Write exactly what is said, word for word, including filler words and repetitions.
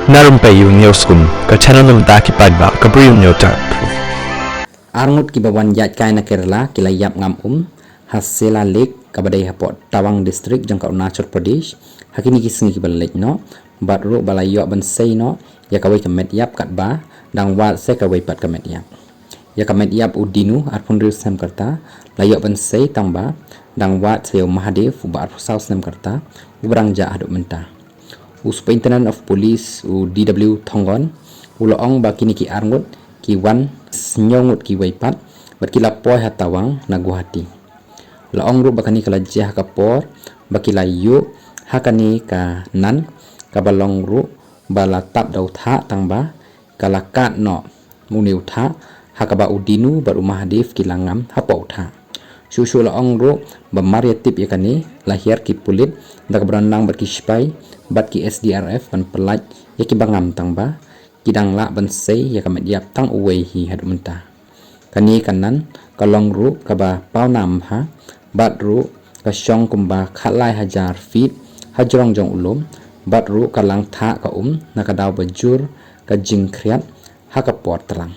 Na Rympei U News Kum, ka channel na bynta ki paidbah ka Bri U News Tar. Arngut kiba wan ïaid kai na Kerala ki la ïap ngam um ha Sela Lake kaba dei hapoh Tawang District jong ka Arunachal Pradesh ha kine ki sngi kiba la leit noh, bad ruh ba la ïoh ban sei noh ïa kawei ka met ïap katba dang wad sa kawei pat ka met ïap. Ïa ka met ïap u Dinu, arphew hynriew snem ka rta, la ïoh ban sei tang ba dang wad sa ïa u Mahadev, uba arphew saw snem ka rta, uba dang jah haduh mynta. U Superintendent of Police, u D W Thongon, u la ong ba kine ki arngut ki wan, hynñiew ngut kiwei pat, bad ki la poi ha Tawang na Guwahati. La ong ruh ba kane ka la jia ha ka por ba ki la ïuh ha kane ka nan, kaba long ruh ba la tap da u thah tang ba ka la kad noh une u thah, ha kaba u Dinu bad u Mahadev ki la ngam hapoh u thah. Shuh shuh la ong ruh ba mar ïa tip ïa kane, la hiar ki pulit da kaba don lang bad ki sipai bad ki S D R F ban pyllait ïa kiba ngam tang ba ki dang lah ban sei ïa ka met ïap tang uwei hi haduh mynta. Kane ka nan ka long ruh kaba pawnam bha, bad ruh ka shong kumba khatlai hajar feet ha jrong jong u lum, bad ruh ka lang thah ka um na ka daw ba jur ka jingkhriat ha ka por tlang.